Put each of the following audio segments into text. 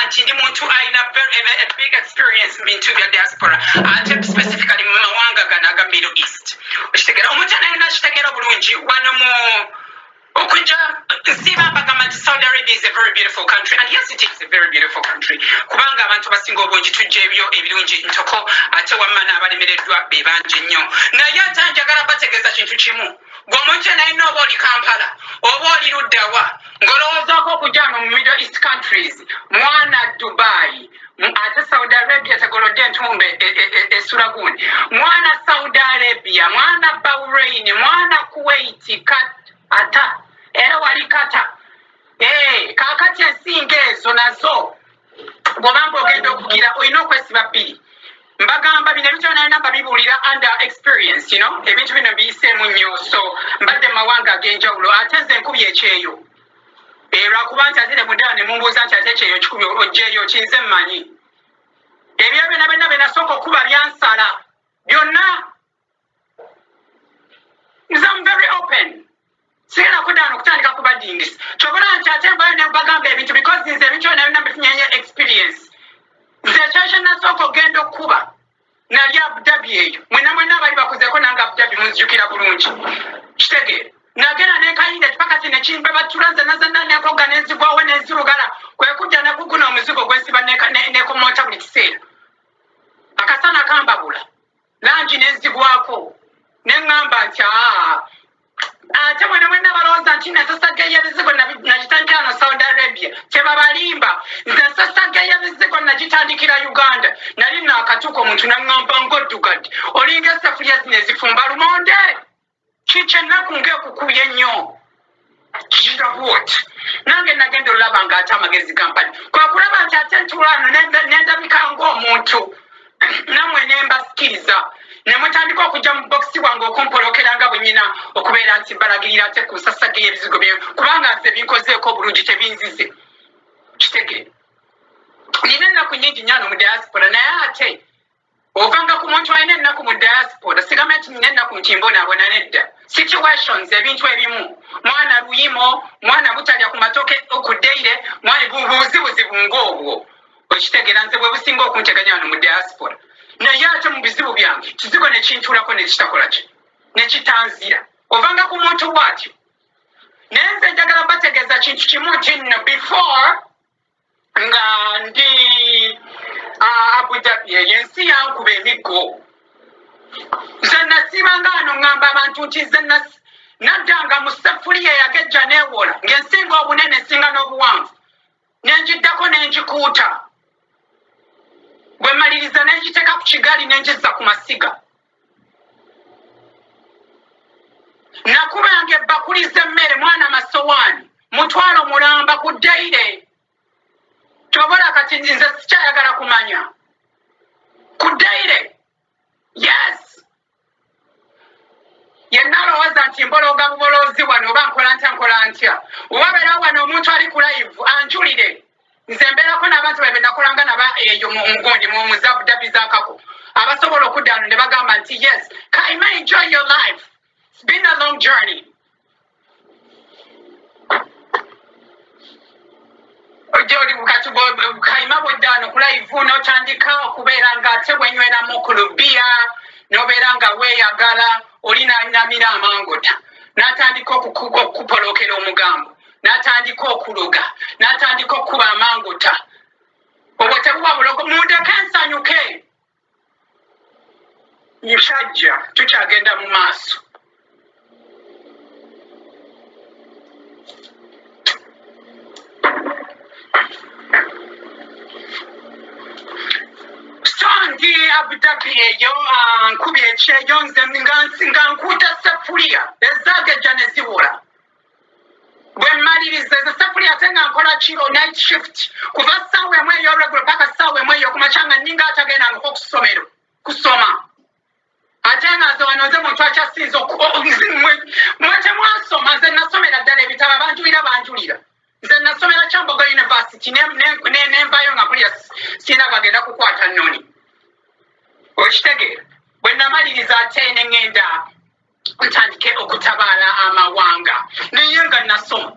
nti ndi muntu alina a big experience mu bintu bya diaspora, ate specifically mu mawanga gano aga Middle East. Okitegeera, omuntu analina kitegeera obulungi wano mu okujja nsiiba mbagamba nti Saudi Arabia is a very beautiful country, and yes, it is a very beautiful country, kubanga abantu basinga obungi tujja ebyo ebirungi ntoko, ate wamma n'abalemereddwa be bangi nnyo. Naye ate njagala bategeeza kintu kimu: gwe omuntu yenayina, oba oli Kampala oba oli luddawa, ng'olowoozaako okujja wano mu Middle East countries, mwana Dubai, ate Saudi Arabia tegolodde entumbe esula gundi, mwana Saudi Arabia, mwana Bahrain, mwana Kuwait, ata era wali kata. Kaakati ensinga ezo nazo bw'obanga ogenda okugira olina okwesiba bbiri. Mbagamba bino ebintu byonna namba bibuulira under experience. Ebintu bino biyiseemu nnyo, so mbadde mu mawanga ag'enjawulo. Ate nze nkubi ekyeyo, lwakuba nti ate nemuddala ne mumbuuza nti ate ekyeyo kikubi oggyeyo kinze mmanyi ebyo byonna byonna bye nasooka okuba byansala byonna. Nze I'm very open, sigenda kuddaano okutandika kubadingisa. Kyobola nti ate nvayo ne bagamba ebintu because nze ebintu byonna byonna bifunyenye experience. Nze ekyo kye nasooka okugenda okukuba nali Abu Dhabi eyo, mwena mwena abali bakozeeko nange Abu Dhabi munzijukira bulungi. Kitegeera, nagenda nenkayinda ekipakati nekimba batula nze nazanna nenkoga nenzigwawo nenzirugala kwe kujja nekuguna omuzigo gwensiba nekomota buli kiseera akasana kambabula langi nenzigwako neŋŋamba nti aa. Ate mwena mwena balowooza nti ensasagge y'ebizigo nagitandikira no Saudi Arabia, kyebabalimba. Nze ensasagge y'ebizigo nagitandikira Uganda. Nali naakatuuka, omuntu naŋŋamba ng'oddugadde olinga essefuliya zino ezifumba lumonde. Kiki ennaku ng'ekukubye ennyo kikirabuoti nange nagenda olaba nga ate amagezi gampadi kwe kulaba nti ate ntuula ano nendabika ng'omuntu nammwe nembasikiriza ne mutandika okujja mu bokisi wange okumpolokera nga bwe nyina okubeera nti mbalagirira ate ku nsasage y'ebizigo bye, kubanga nze binkozeeko obulungi, tebinzize. Kitegeera, nina ennaku nyingi nyano mu diaspora, naye ate ovanga ku muntu alina ennaku mu diaspora, sigamba nti nina ennaku nti mbonaabona, nedda. Situations, ebintu ebimu, mwana luyimo, mwana butalya ku matooke okuddeire, mwana buzibuzibu ng'obwo. Okitegeera, nze bwe businga okunteganya wano mu diaspora. Naye ate mu bizibu byange kizigo ne kintuulako ne kitakola ki ne kitanzira. Ovanga ku muntu bw'atyo. Naye nze njagala bategeeza kintu kimu nti nno before nga ndi Abu Dhabi eyo ensi yankuba emiggo. Nze nasiibanga wano ŋŋamba abantu nti nze naddanga mu seffuliya eyagejja neewola ng'ensinga obunene ensinga n'obuwanvu, nengiddako nengikuuta, bwe maliriza nengiteeka ku kigaali nengizza ku masiga. Nakubanga ebbakuli z'emmere, mwana masowaani mutwalo mulamba ku ddaire. Kyobola kati nze sikyayagala kumanya ku ddaire. Yes, yenna alowooza nti mbolooga buboloozi wano oba nkola ntya nkola ntya, wabeera wano omuntu ali ku live anjulire. Nze mbeerako n'abantu babe nakolanga naba eyo mugundi mu zabudabi zakako abasobola okudda wano ne bagamba nti yes, Kaima, enjoy your life, it's been a long journey. Kati Kayima bwodda wano ku live n'otandika okubeera nga ate wenyweramu ku lubiya n'obeera nga weeyagala, oli n'anamira amangota n'atandika okukupolokera omugambo n'atandika okuloga n'atandika okukuba amangota. Obwo tebuba bulogo? Mundeke nsanyuke, musajja, tukyagenda mu maaso. So ndi Abu Dhabi eyo, nkubye ekyeyo nze nga nkuuta seffuliya ezaagejja ne ziwola. Bwe mmaliriza ezo seffuliya ate nga nkola kiro, night shift, kuva ssaawa 1 ey'olweggulo paka ssaawa 1 ey'okumakya, nga nninga atagendangako ku ssomero kusoma. Ate nga nze wano nze muntu akyasinze mwe temwasoma. Nze nasomera ddala ebitabo, abanjulira banjulira. Nze nasomera Kyambogo University nenvayo nga mpulira sirina gagenda kukwata nnoni. Okitegeera, bwe namaliriza ate ne ŋŋenda ntandike okutabaala amawanga, naye nga nasoma.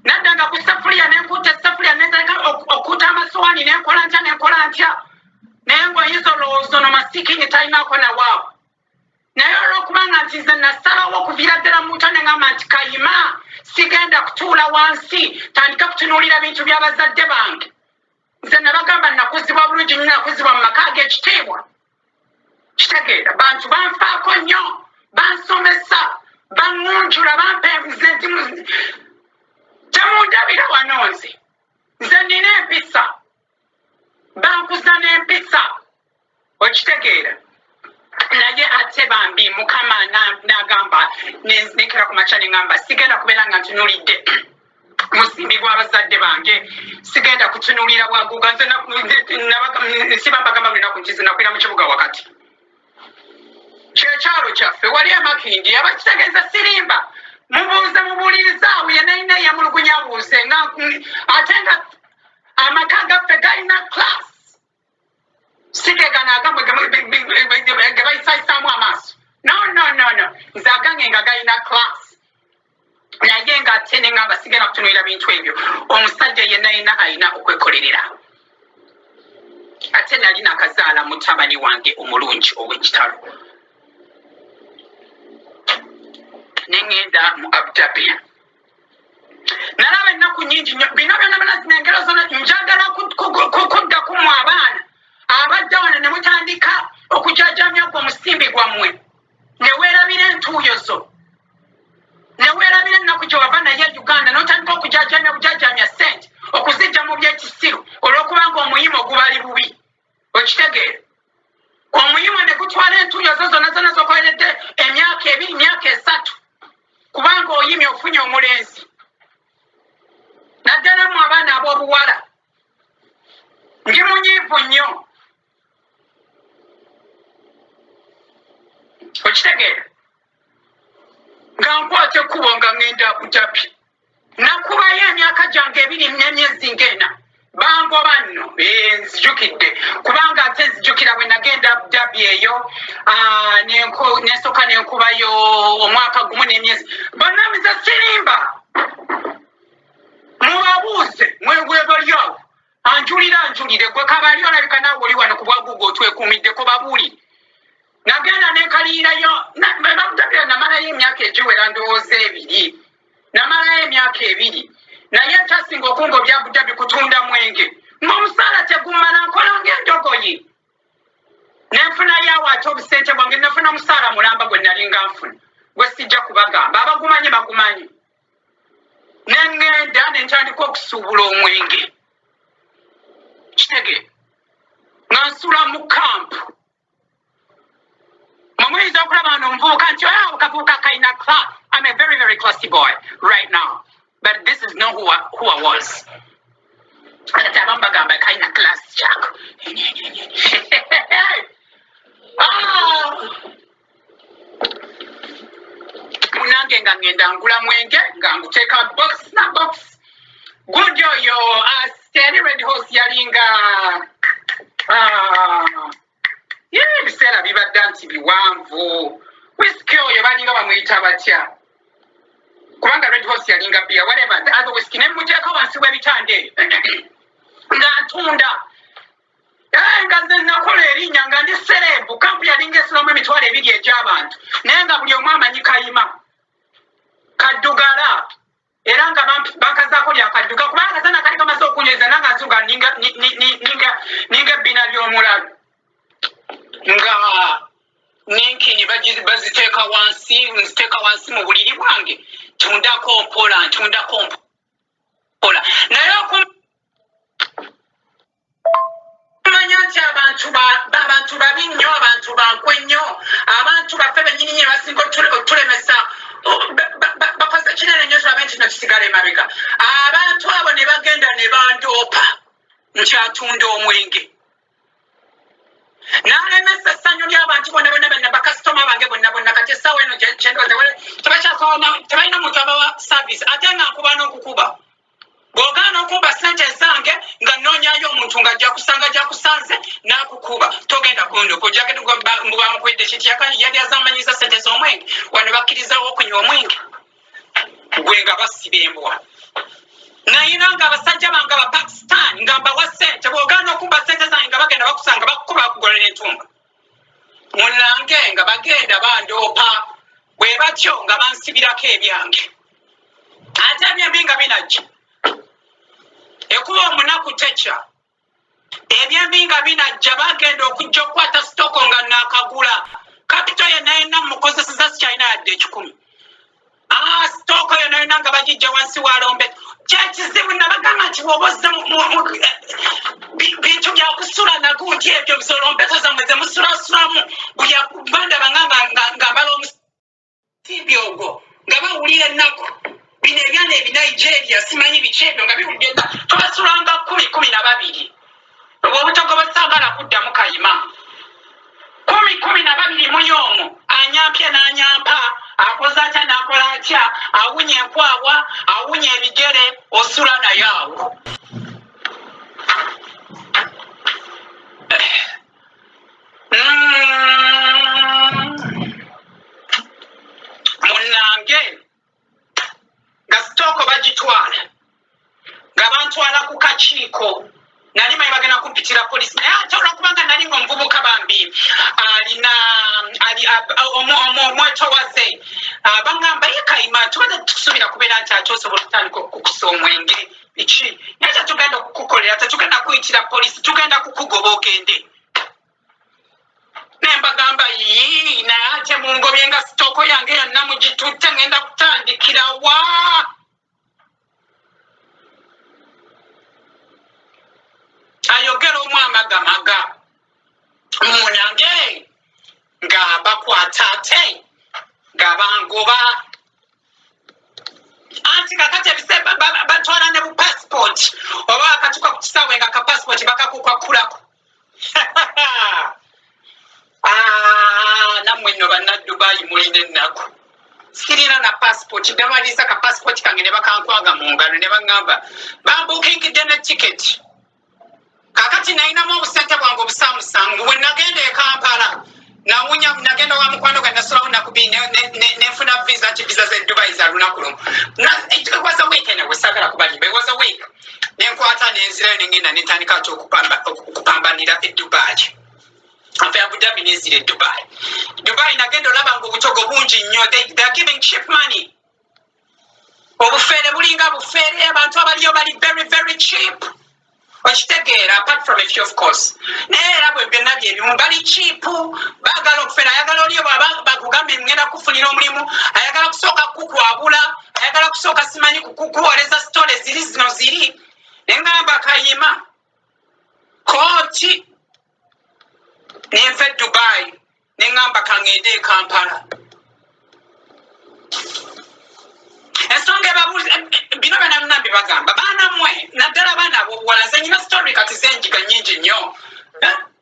Naddanga ku seffuliya nenkuuta eseffuliya nentandika okuuta amasowaani. Kulaani nenkola ntya, nenkola ntya, naye ngaoyinza olowooza ono masikini talinako nawaawo. Naye olwokubanga nti nze nasalawo okuviira ddala mu buto neŋamba nti kayima sigenda kutuula wansi tandika kutunuulira bintu by'abazadde bange. Nze nabagamba nakuzibwa bulungi nnyo, nakuzibwa mu maka ag'ekitiibwa, kitegeera bantu banfaako nnyo, bansomesa, baŋŋunjula, bampa nze temundabira wano, nze nina empisa, bankuza n'empisa, okitegeera. Naye ate bambi Mukama n'agamba nenkera ku makya neŋŋamba sigenda kubeera nga ntunuulidde musimbi gw'abazadde bange, sigenda kutunuulira bwaguuga. Nze nsiba mbagamba buli naku nti zinakwira mu kibuga wakati kyekyalo kyaffe wali emakindi abakitegeeza sirimba, mubuuze, mubuulirize awo yenayina eyamulugunya abuuze nga ate nga amaka gaffe galina class, sigegano agamwe ge bayisayisaamu amaaso. No, no, no, no, nze agange nga galina class. Naye nga ate neŋŋamba sigenda kutunuulira bintu ebyo, omusajja yenna yenna alina okwekolerera. Ate nali nakazaala mutabani wange omulungi ow'ekitalo, neŋŋenda mu Abu Dhabi, nalaba ennaku nyingi nnyo. Bino byonna byonna zino engero zona njagala kudda kumu abaana abadda wano ne mutandika okujajamya gwe omusimbi gwammwe, ne weerabira entuuyo zo, ne weerabira ennaku gye wava naye Uganda, n'otandika okujajamya bujajamya ssente okuzijja mu by'ekisiru olw'okubanga omuyima ogubali bubi, okitegeera. Omuyima ne gutwala entuuyo zo zonna zonna zokoleredde emyaka 2, myaka 3, kubanga oyimye ofunye omulenzi. Naddala mu abaana ab'obuwala, ndi munyiivu nnyo, okitegeera. Nga nkwata ekkubo nga ŋŋenda Abu Dhabi, nakubayo emyaka gyange 2 n'emyezi ng'ena, bangoba nno. Nzijukidde kubanga ate nzijukira bwe nagenda Abu Dhabi eyo, nensooka nenkubayo omwaka gumu n'emyezi. Bannamize sirimba, mubabuuze mwegwebali awo anjulira, anjulire gwe kabali olabika naawe oli wano ku bwaguuga otwekuumiddeko babuulire. Nagenda nenkaliyirayo Abu Dhabi, namalayo emyaka egiwera ndowooza 2, namalayo emyaka 2. Naye ekyasinga okungobya Abu Dhabi kutunda mwenge, ng'omusaala tegumala, nkola ng'endogoyi. Nenfunayo awo ate obusente bwange, nafuna musaala mulamba gwe nalinga nfuna gwe sijja kubagamba, abagumanyi bagumanyi. Neŋŋenda nentandika okusuubula omwenge, kitege nga nsula mu kampu. Mwe muyinza okulaba wano omuvubuka nti oh, kavubuka kalina class. I'm a very very classy boy right now, but this is not who I was. Kati abamu bagamba kalina class kyako. Ah! Munange nga ngenda ngula mwenge nga nguteeka box na box. Gundi oyo teyali Red Horse, yalinga ye ebiseera bibadde nti biwanvu. Whisky oyo balinga bamuyita batya? Kubanga Red Horse yalinga beer, whatever the other whisky, ne muteeka wansi w'ebitanda eyo nga ntunda. Nga nze nakola erinnya nga ndi celeb. Kampu yalinga esulamu 20,000 egy'abantu, naye nga buli omu amanyi kayima kaddugala, era nga bankazaako lya kadduga kubanga kasana kali kamaze okunyweza nanga nzuga ninga ebbina ly'omulalu nga nenkini baziteeka wansi, nziteeka wansi mu buliri bwange, ntundako mpola, ntundako mpola. Naye okumanya nti abantu babi nnyo, abantu bankwe nnyo, abantu baffe bennyini nnyo basinga otulemesa, bakoze kinene nnyo tulabe nti no kisigala emabega. Abantu abo ne bagenda ne bandoopa nkyatunda omwenge, n'alemesa essanyu ly'abantu bonna bonna bonna, bakasitoma bange bonna bonna. Kati essaawa eno kyendowooza tebakyasobola, tebalina muntu abawa service, ate nga nkuba n'okukuba. Bw'ogaana okumpa ssente zange nga nnoonyayo omuntu nga ajja kusanga gyakusanze n'akukuba, togenda kunduka ojjabamukwedde kiti yali azamanyiza ssente z'omwenge. Wano bakkirizawo okunywa omwenge gwe nga basiba embwa. Nayina nga abasajja bange aba Pakistan nga mbawa ssente, bw'ogaana okumba ssente zange nga bagenda bakusanga bakukuba bakugolera entumba. Munnange nga bagenda bandoopa bwe batyo nga bansibirako ebyange, ate ebyembi nga binajja ekuba omunaku tekya. Ebyembi nga binajja bagenda okujja okukwata sitoko nga nakagula kapito yenna yenna mukozeseza sikyalina yadde ekikumi. Ah, sitooko yonna yonna nga bagijja wansi wa lombe. Kyekizibu nabagamba nti bwoba ozze bintu byakusula nagundi ebyo zolombeto zammwe zemusulasulamu buli bandaba nga nga mbala omusimbi ogwo nga bawulira ennaku. Bino ebyana ebinigeria simanyi biki ebyo nga biwulira ennaku. Twasulanga kumi kumi na babiri obwo obutogo bwesaagala kuddamu kayima kumi kumi na babiri muli omwo anyampye n'anyampa akoze atya n'akola atya awunya enkwawa awunya ebigere osula naye awo. Munnange nga sitooko bagitwala nga bantwala ku kakiiko nali manyi bagenda kumpitira polisi, naye ate olwokubanga nali nga omuvubuka bambi alina omwetowaze, bangamba ye Kayima tubadde tukusuubira kubeera nti ate osobola okutandika okukukusa omwenge biki, naye tetugenda okukukolera, tetugenda kuyitira polisi, tugenda kukugoba ogende. Ne mbagamba yii, naye ate mungobye nga sitooko yange yonna mugitutte, ngenda kutandikira wa? Ayogera omu amagamaga munange nga bakwata ate nga bangoba. Anti kakati ebise batwala ne bu passport oba akatuka ku kisaawe nga ka passport bakakukwakulako. Ah, nammwe nno bannadubayi mulina ennaku. Sirina na passport, nabaliisa ka passport kange ne bakankwanga mu ngalo ne baŋŋamba bambuukingidde ne tiketi. Kakati nalinamu obusente bwange obusaamusanvu bwe nagenda e Kampala nawunya, nagenda wa mukwano gwe nasulawo naku bbiri nenfuna visa nti visa ze Dubai za lunaku lumu. It was a week anyway, saagala kubalimba, it was a week. Nenkwata nenzirayo nengenda nentandika ate okupambanira e Dubai. Nva Abu Dhabi nenzira e Dubai. Dubai nagenda olaba nga obutogo bungi nnyo, they are giving cheap money. Obufeere bulinga bufeere, abantu abaliyo bali very very cheap. Okitegeera, apart from a few of course, naye era bwe byonna byebimu bali cheap, baagala okufera. Ayagala oli bw'aba bakugambye ngenda kufunira omulimu, ayagala kusooka kukwabula, ayagala kusooka simanyi kukuwoleza sitole ziri zino ziri. Ne ngamba Kayima kooti nenva e Dubai ne ngamba kangende e Kampala. Ensonga ebabuuza bino byonna byonna mbibagamba baana mmwe, naddala abaana ab'obuwala. Nze nyina story kati zenjiga nnyingi nnyo.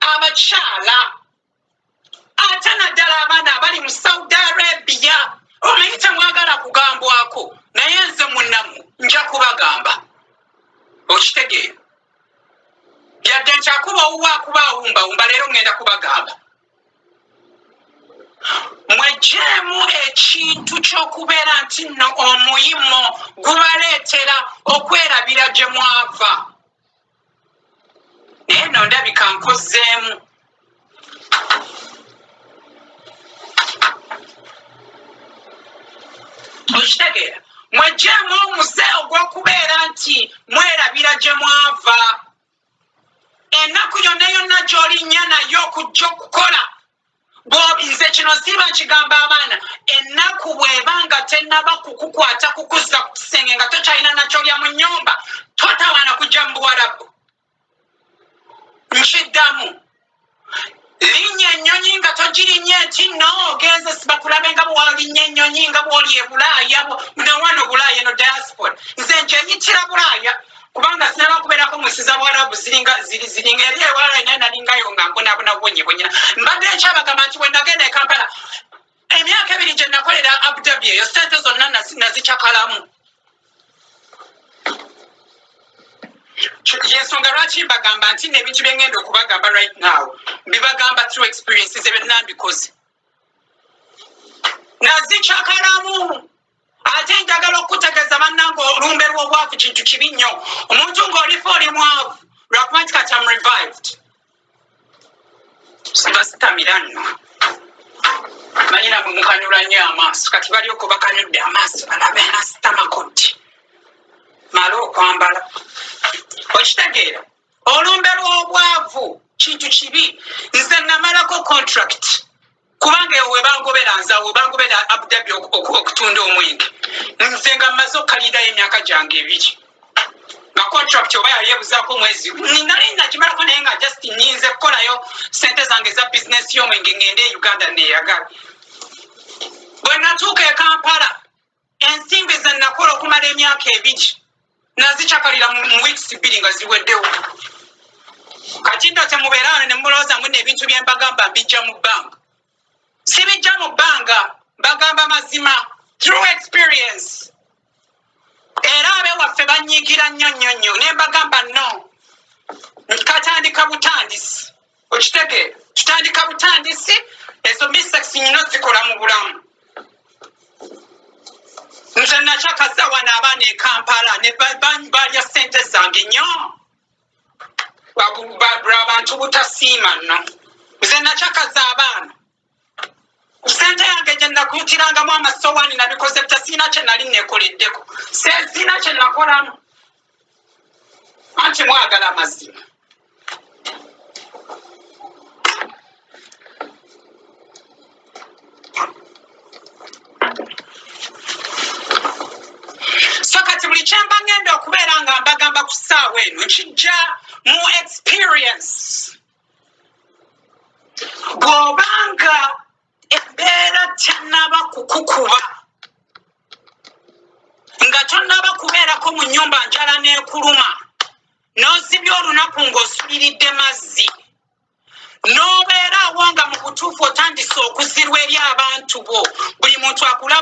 Abakyala ate naddala abaana abali mu Saudi Arabia, omanyi temwagala kugambwako, naye nze munnamu nja kubagamba. Okitegeera, yadde nti akuba owuwa akuba awumbawumba, leero ŋŋenda kubagamba mwegyeemu ekintu ky'okubeera nti nno omuyimo gubaleetera okwerabira gye mwava. Naye nno ndabika nkozeemu. Okitegeera, mwegyeemu omuze ogw'okubeera nti mwerabira gye mwava. Ennaku yonna yonna gy'olinnya nayo okujja okukola, nze kino nsiiba nkigamba abaana, ennaku bw'eba nga tennaba kukukwata kukuzza ku kisenge nga tokyalina nakyolya mu nnyumba, totawaana kujja mu Buwarabu. Nkiddamu, linnya ennyonyi nga togirinye nti no ogenze bakulabe nga bwewalinnya ennyonyi nga bw'oli e Bulaaya, nawano Bulaaya eno diaspora. Nze nkyeyitira Bulaaya kubanga sinaba kubeerako mu nsi za Buwarabu, ziringa ziri ziringa eri ewala, naye nalingayo nga mbonabona bwonyebonyera. Mbadde nkyabagamba nti bwe nagenda e Kampala emyaka ebiri gye nakolera Abu Dhabi, eyo ssente zonna nazikyakalamu. Yensonga lwaki mbagamba nti n'ebintu bye ngenda okubagamba right now mbibagamba through experiences ebyo nambikoze, nazikyakalamu. Ate njagala okukutegeeza bannange, olumbe lw'obwavu kintu kibi nnyo. Omuntu ng'olifa oli mwavu lwakuba nti kati am revived, sibasitamira nno. Manyi namwe mukanula nnyo amaaso, kati bali okwo bakanudde amaaso balabe nasitamako ddi male okwambala. Okitegeera, olumbe lw'obwavu kintu kibi. Nze namalako contract kubanga ewo webangobera, nze awo webangobera Abu Dhabi okutunda omwenge, nze nga mmaze okukalirayo emyaka gyange 2, nga contract oba yali ebuzaako omwezi, nali nagimalako, naye nga just nyinze kukolayo sente zange eza bizinesi y'omwenge, ngende e Uganda neyagala. Bwe natuuka e Kampala, ensimbi ze nakola okumala emyaka 2 nazikyakalira mu weeks 2 nga ziweddewo. Kati nno temubeera wano ne mulowooza mbu ebintu bye mbagamba mbijja mu bbanga. Sibijja mu bbanga, mbagamba mazima through experience. Era abewaffe banyiigira nnyo nnyo nnyo, ne mbagamba no, katandika butandisi. Okitegeera, tutandika butandisi. Ezo mistakes nyina zikola mu bulamu. Nze nakyakaza wano abaana e Kampala ne balya sente zange nnyo lwabantu butasiima nno. Nze nakyakaza abaana ku sente yange gye nakutirangamu amasowaani, nabikoze bitya? Siina kye nali nekoleddeko, siina kye nakolamu. Anti mwagala amazima. So kati buli kyemba ngenda okubeera nga mbagamba ku ssaawa eno nkijja mu experience. Bw'obanga embeera tannaba kukukuba, nga tonnaba kubeerako mu nnyumba njala n'ekuluma, n'ozibya olunaku ng'osuliridde mazzi, n'obeera awo nga mu butuufu otandise okuzirwa eri abantu bo, buli muntu akulaba.